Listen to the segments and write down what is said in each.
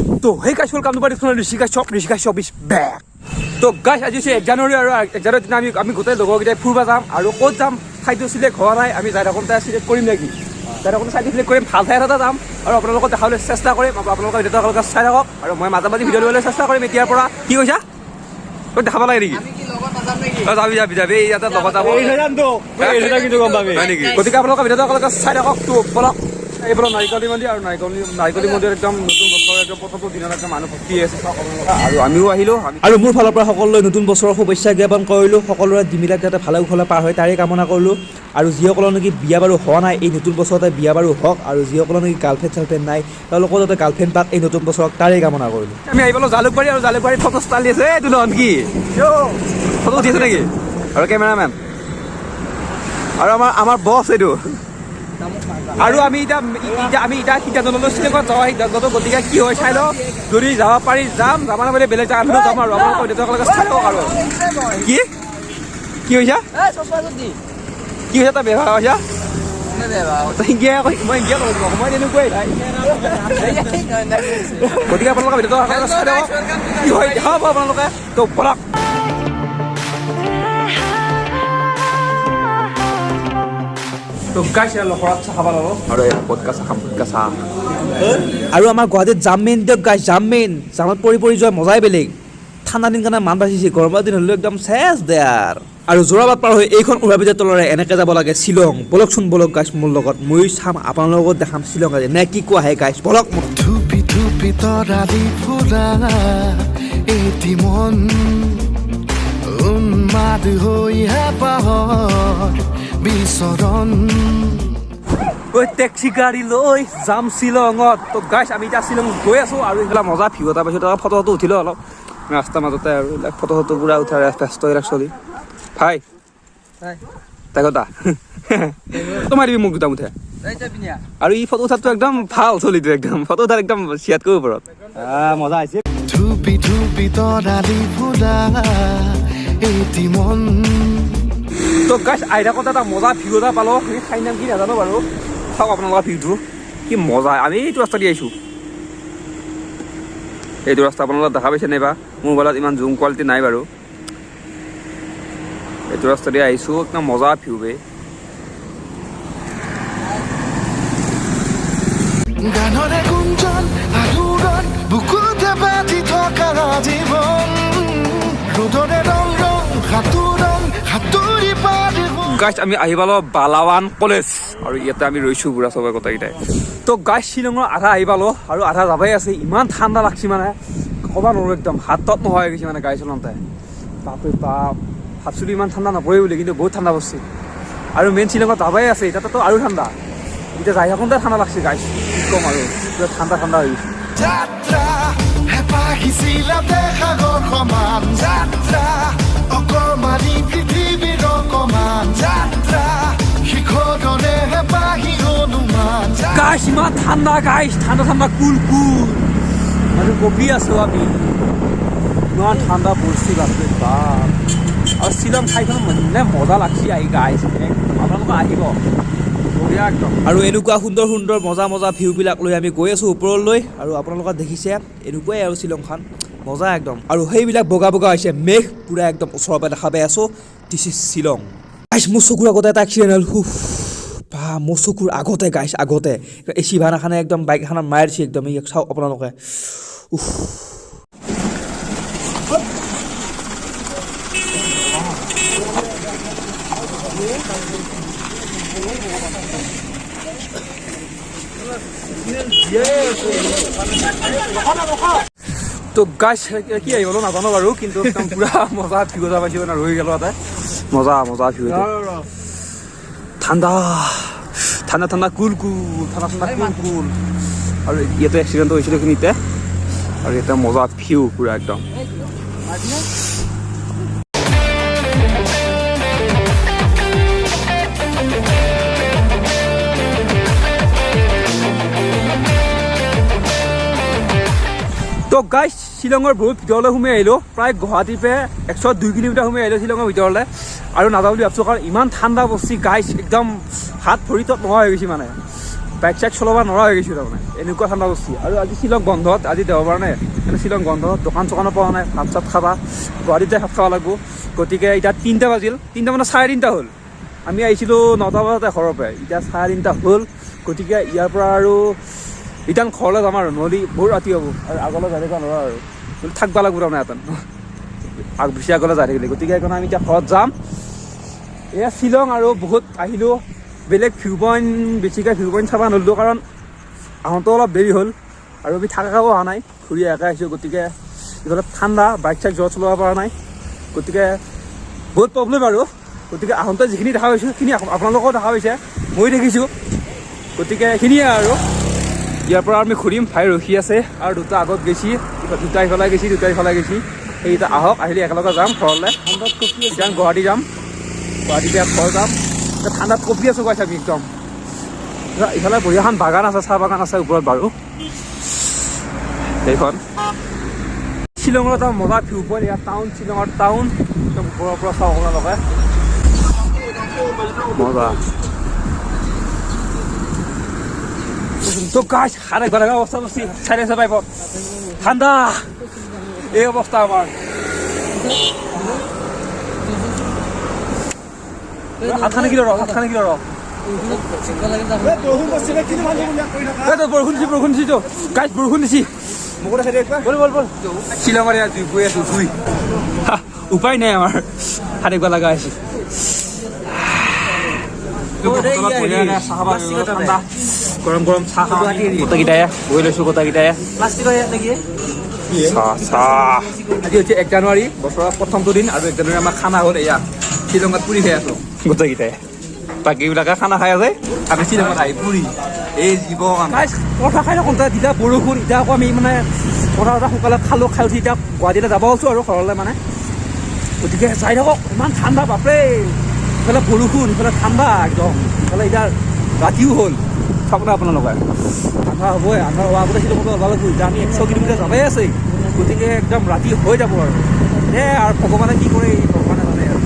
তো hey guys, welcome to my channel Rishika shop. Rishika shop is back. তো গাইছ, আজি হৈছে 1 জানুৱাৰী আৰু 1 জানুৱাৰীৰ দিনা আমি গোটেই লগৰকেইটাই ফুৰিব যাম। আৰু ক'ত যাম, ঠাইটো চিলেক্ট হোৱা নাই। আমি যাই থাকোঁতে চিলেক্ট কৰিম নেকি? যাই থাকোঁতে ঠাইটো চিলেক্ট কৰিম। ভাল ঠাই এটা যাম আৰু আপোনালোকক দেখাবলৈ চেষ্টা কৰিম। আৰু আপোনালোকৰ ভিডিঅ'টো আপোনালোকে চাই থাকক আৰু মই মাজে মাজে ভিডিঅ' দিবলৈ চেষ্টা কৰিম এতিয়াৰ পৰা। কি কৈছা? তই দেখাব লাগে নেকি? অ, যাবি যাবি যাবি, এই ইয়াতে লগত যাব। হয় নেকি? গতিকে আপোনালোকৰ ভিডিঅ'টো আপোনালোকে চাই থাকক। তো বলক, এইফালে নাৰিকলী মন্দিৰ আৰু নাৰিকলী মন্দিৰ একদম নতুন বছৰৰ একদম প্ৰথমটো দিনত একদম মানুহ ভৰ্তি আছে, চাওক আপোনালোকে। আৰু আমিও আহিলোঁ আমি। আৰু মোৰ ফালৰ পৰা সকলোলৈ নতুন বছৰৰ শুভেচ্ছা জ্ঞাপন কৰিলোঁ। সকলোৰে দিনবিলাক যাতে ভালে কুশলে পাৰ হয়, তাৰেই কামনা কৰিলোঁ। আৰু যিসকলৰ নেকি বিয়া বাৰু হোৱা নাই, এই নতুন বছৰতে বিয়া বাৰু হওক। আৰু যিসকলৰ নেকি গাৰ্লফ্ৰেণ্ড চাৰ্লফ্ৰেণ্ড নাই, তেওঁলোকেও যাতে গাৰ্লফ্ৰেণ্ড পাক এই নতুন বছৰত, তাৰেই কামনা কৰিলোঁ। আমি আহি পালোঁ জালুকবাৰী আৰু জালুকবাৰী ফটো ষ্টাইল আছে। এইটো নহয় কি, ফটো উঠি আছে নেকি? আৰু কেমেৰামেন আৰু আমাৰ বছ এইটো। আৰু আমি এতিয়া আমি এতিয়া সিদ্ধান্ত ল'লোঁ, শ্বিলঙত যোৱা সিদ্ধান্তটো। গতিকে কি হয় চাই লওঁ। যদি যাব পাৰি যাম, যাব নাপালে বেলেগ জেগাত যাম। আৰু আপোনালোকৰ ভিডিঅ'টো চাই লওক। আৰু কি কি হৈছে, কি হৈছে, তই বেয়া কৈছা। তই ইংগিয়া কৈ, মই ইংগিয়া ক'ব তোমাক, মই তেনেকুৱাই ভাই। গতিকে আপোনালোকৰ ভিডিঅ'টো আপোনালোকে চাই লওক, কি হয় দেখাব আপোনালোকে। তো বলক। তো গাইছ, লখৰাত চাহ খাব ল'লো আৰু এই পটকা চাহ খাম, পটকা চাহ। আৰু আমাৰ গুৱাহাটীত জাম মেইন দিয়ক গাইছ, জাম মেইন। জামত পৰি পৰি যোৱা মজাই বেলেগ। ঠাণ্ডা দিন কাৰণে মান বাচিছে, গৰমৰ দিন হ'লেও একদম চেচ দে। আৰু যোৰাবাট পাৰ হৈ এইখন উৰাব্ৰিজৰ তলৰে এনেকৈ যাব লাগে শ্বিলং। বলকচোন, বলক গাইছ মোৰ লগত। ময়ো চাম, আপোনালোকৰ লগত দেখাম শ্বিলং আজি, নে কি কোৱা হে গাইছ? বলক মোৰ থুপি থুপি তৰালি ফুৰা এটি মন উন্মাদ হৈ হেঁপাহৰ বিচৰণ। ঐ, টেক্সি গাড়ী লৈ যাম শ্বিলঙত। তো গাইছ, আমি এতিয়া শ্বিলং গৈ আছোঁ আৰু এইফালে মজা ভিউ এটা পাইছোঁ। তাৰ ফটো চটো উঠিলোঁ অলপ ৰাস্তাৰ মাজতে। আৰু এইবিলাক ফটো চটো পূৰা উঠা ব্যস্ত এইবিলাক চলি। ভাই, তাই কথা তোমাৰ দিবি মোক দুটা মুঠে। আৰু ই ফটো উঠাটো একদম ভাল চলিটো, একদম ফটো উঠাৰ একদম চিয়াতকৈ ওপৰত। মজা আহিছে। থুপি থুপি তৰালি ফুৰা এটি মন। তো গাইছ, আহি থাকোঁতে এটা মজা ভিউ এটা পালোঁ। সেই ঠাইৰ নাম কি নাজানো বাৰু। চাওক আপোনালোকৰ ভিউটো কি মজা। আমি এইটো ৰাস্তা দি আহিছোঁ। এইটো ৰাস্তা আপোনালোকে দেখা পাইছে নাইবা, মোৰ মোবাইলত ইমান জুম কোৱালিটি নাই বাৰু। এইটো ৰাস্তা দি আহিছোঁ, একদম মজা ভিউ বে। গানৰে গুঞ্জন আলোড়ন বুকুতে বাজি থকা জীৱন, ৰ'দৰে ৰং ৰং সাঁতোৰং সাঁতুৰি পাৰ হৈ। গাইছ, আমি আহি পালোঁ বালাৱান কলেজ আৰু ইয়াতে আমি ৰৈছোঁ বুঢ়া চবে গোটেইকেইটাই। তো গাইছ, শ্বিলঙৰ আধা আহি পালোঁ আৰু আধা যাবই আছে। ইমান ঠাণ্ডা লাগছি মানে ক'ব নোৱাৰোঁ, একদম হাতত নোহোৱা হৈ গৈছে মানে গাড়ী চলাওঁতে। বাপৰে বাপ, ভাবছিলোঁ ইমান ঠাণ্ডা নপৰে বুলি, কিন্তু বহুত ঠাণ্ডা পৰছি। আৰু মেইন শ্বিলঙত যাবই আছে, তাতেতো আৰু ঠাণ্ডা। এতিয়া যাই থাকোঁতে ঠাণ্ডা লাগছে গাইছ, কি ক'ম আৰু, পুৰা ঠাণ্ডা ঠাণ্ডা হৈ গৈছে। যাত্ৰা হেঁপাহিছিলা সাগৰ সমান, যাত্ৰা অকমানি পৃথিৱীৰ অকমান, যাত্ৰা শিখৰৰে হেঁপাহি অনুমান। গাইছ, ইমান ঠাণ্ডা গাইছ, ঠাণ্ডা ঠাণ্ডা কুল কুল মানে কঁপি আছো আমি, ইমান ঠাণ্ডা পৰিছে, বাপৰে বাপ। আৰু শ্বিলং ঠাইখন মানে মজা লাগছি আহি গাইছ, একদম আপোনালোকে আহিব, বঢ়িয়া একদম। আৰু এনেকুৱা সুন্দৰ সুন্দৰ মজা মজা ভিউবিলাক লৈ আমি গৈ আছোঁ ওপৰলৈ। আৰু আপোনালোকে দেখিছে, এনেকুৱাই আৰু শ্বিলংখন মজা একদম। আৰু সেইবিলাক বগা বগা হৈছে মেঘ, পূৰা একদম ওচৰৰ পৰা দেখা পাই আছোঁ। This is Shillong গাইছ। মোৰ চকুৰ আগতে এটা এক্সিডেণ্ট হ'ল। হুফ বা, মোৰ চকুৰ আগতে গাইছ, আগতে এ চি ভান এখনে একদম বাইক এখনত মাৰিছে একদম। এই চাওক আপোনালোকে, উফ। তো গাইছ, কি আহি গ'লো নাজানো বাৰু, কিন্তু একদম পূৰা মজা ভিউ এটা পাইছোঁ মানে, ৰৈ গ'লো তাতে। মজা মজা ভিউ এইটো। ঠাণ্ডা ঠাণ্ডা ঠাণ্ডা কুল কুল, ঠাণ্ডা ঠাণ্ডা কুল কুল। আৰু ইয়াতে এক্সিডেণ্ট হৈছিল এইখিনিতে। আৰু ইয়াতে মজা ভিউ পূৰা একদম। তো গাইছ, শ্বিলঙৰ বহুত ভিতৰলৈ সোমাই আহিলোঁ। প্ৰায় গুৱাহাটীৰ পৰা 102 কিলোমিটাৰ সোমাই আহিলোঁ শ্বিলঙৰ ভিতৰলৈ। আৰু নাযাওঁ বুলি ভাবছোঁ, কাৰণ ইমান ঠাণ্ডা পৰছি গাইছ, একদম হাত ভৰি তত নোহোৱা হৈ গৈছে মানে। বাইক চাইক চলাব নোৱাৰা হৈ গৈছোঁ তাৰমানে, এনেকুৱা ঠাণ্ডা বস্তু। আৰু আজি শ্বিলং বন্ধত, আজি দেওবাৰ নে, সেইকাৰণে শ্বিলং বন্ধ, দোকান চোকানো পোৱা নাই। ভাত চাত খাবা গুৱাহাটীত যাই ভাত খাব লাগিব। গতিকে এতিয়া 3টা বাজিল, 3টা মানে 3:30 হ'ল। আমি আহিছিলোঁ 9টা বজাতে ঘৰৰ পৰাই, এতিয়া 3:30 হ'ল। গতিকে ইয়াৰ পৰা আৰু এতিয়া ঘৰলৈ যাম আৰু, নহ'লে বহুত ৰাতি হ'ব আৰু আগলৈ যাই থাকিব নোৱাৰোঁ আৰু থাকিব লাগিব তাৰমানে ইয়াতে বেছি আগলৈ যাই থাকিলে। গতিকে সেইকাৰণে আমি এতিয়া ঘৰত যাম। এয়া শ্বিলং আৰু বহুত আহিলোঁ, বেলেগ ভিউ পইণ্ট বেছিকৈ ভিউ পইণ্ট চাব ন'লোঁ, কাৰণ আহোঁতেও অলপ দেৰি হ'ল আৰু আমি থাকাও অহা নাই, ঘূৰি একে আহিছোঁ। গতিকে ইফালে ঠাণ্ডা, বাইক চাইক যোৱা চলাব পৰা নাই, গতিকে বহুত প্ৰব্লেম আৰু। গতিকে আহোঁতে যিখিনি দেখা পাইছোঁ সেইখিনি আপোনালোকেও দেখা পাইছে, ময়ো দেখিছোঁ। গতিকে এইখিনিয়ে আৰু। ইয়াৰ পৰা আমি ঘূৰিম, ভাই ৰখি আছে আৰু দুটা আগত গৈছি, দুটা ইফালে গৈছি, দুটা ইফালে গৈছি। সেইকেইটা আহক, আহিলে একেলগে যাম ঘৰলৈ। এতিয়া গুৱাহাটী যাম, গুৱাহাটীতে ঘৰ যাম। এতিয়া ঠাণ্ডাত কঁপি আছোঁ গাইছ আমি একদম। ইফালে বঢ়িয়া এখন বাগান আছে, চাহ বাগান আছে ওপৰত বাৰু। সেইখন শ্বিলঙৰ এটা মজা ভিউ পইণ্ট, ইয়াত টাউন, শ্বিলঙৰ টাউন একদম ওপৰৰ পৰা চাওক আপোনালোকে, মজা। তো গাছ সাৰে ঘৰে অৱস্থা বস্তি চাই আছে পাইপত ঠাণ্ডা, এই অৱস্থা আমাৰ। হাতখানে কি ৰ, হাতখানে কি ৰ, বৰষুণ দিছি, বৰষুণ দিছি তো গাছ, বৰষুণ দিছি। বল বল বল, শ্বিলঙৰ ইয়াত জুই গৈ আছো, জুই, উপায় নাই আমাৰ, সাৰিব লগা হৈছে। গৰম গৰম চাহ খাওঁ গোটেইকেইটাই বহি লৈছোঁ, গোটেইকেইটাই চাহ চাহ। আজি হৈছে 1 জানুৱাৰী, বছৰৰ প্ৰথমটো দিন আৰু 1 জানুৱাৰী আমাৰ খানা হ'ল। এয়া শ্বিলঙত পুৰি খাই আছোঁ গোটেইকেইটাই, বাকীবিলাকে খানা খাই আছে, আমি শ্বিলঙত আহি পুৰি। এই জীৱন পৰঠা খাই থাকোঁতে দিলা বৰষুণ। এতিয়া আকৌ আমি মানে পৰঠা এটা সোনকালে খালোঁ, খাই উঠি এতিয়া গুৱাহাটীলৈ যাব আছোঁ আৰু ঘৰলৈ মানে। গতিকে যাই থাকক, ইমান ঠাণ্ডা বাপৰে, ইফালে বৰষুণ, ইফালে ঠাণ্ডা একদম, ইফালে এতিয়া ৰাতিও হ'ল। চাওক না আপোনালোকে, আন্ধাৰ হ'বই, আন্ধাৰ হোৱাৰ আগতে শ্বিলঙলৈ ওলাব লাগিব। এতিয়া আমি 100 কিলোমিটাৰ যাবই আছে, গতিকে একদম ৰাতি হৈ যাব আৰু। দে আৰু ভগৱানে কি কৰে ভগৱানে জানে আৰু।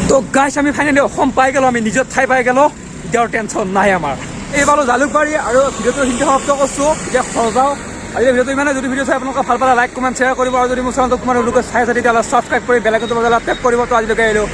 তো গাইছ আমি ফাইনেলি অসম পাই গ'লোঁ, আমি নিজৰ ঠাই পাই গ'লোঁ, এতিয়া আৰু টেনশ্যন নাই আমাৰ। এই পালোঁ জালুকবাৰী আৰু ভিডিঅ'টো এইখিনিতে সমাপ্ত কৰিছোঁ, এতিয়া ঘৰ যাওঁ। আজি ভিডিঅ'টো ইমানে, যদি ভিডিঅ' চাই আপোনালোকে ভাল পালে লাইক কমেণ্ট শ্বেয়াৰ কৰিব, আৰু যদি মোৰ চেনেলটো কোনোবা নতুনকৈ চাই আছে তেতিয়াহ'লে ছাবস্ক্ৰাইব কৰি বেল আইকনটো বজাই টেপ কৰিব। তো আজিলৈকে আহিলোঁ,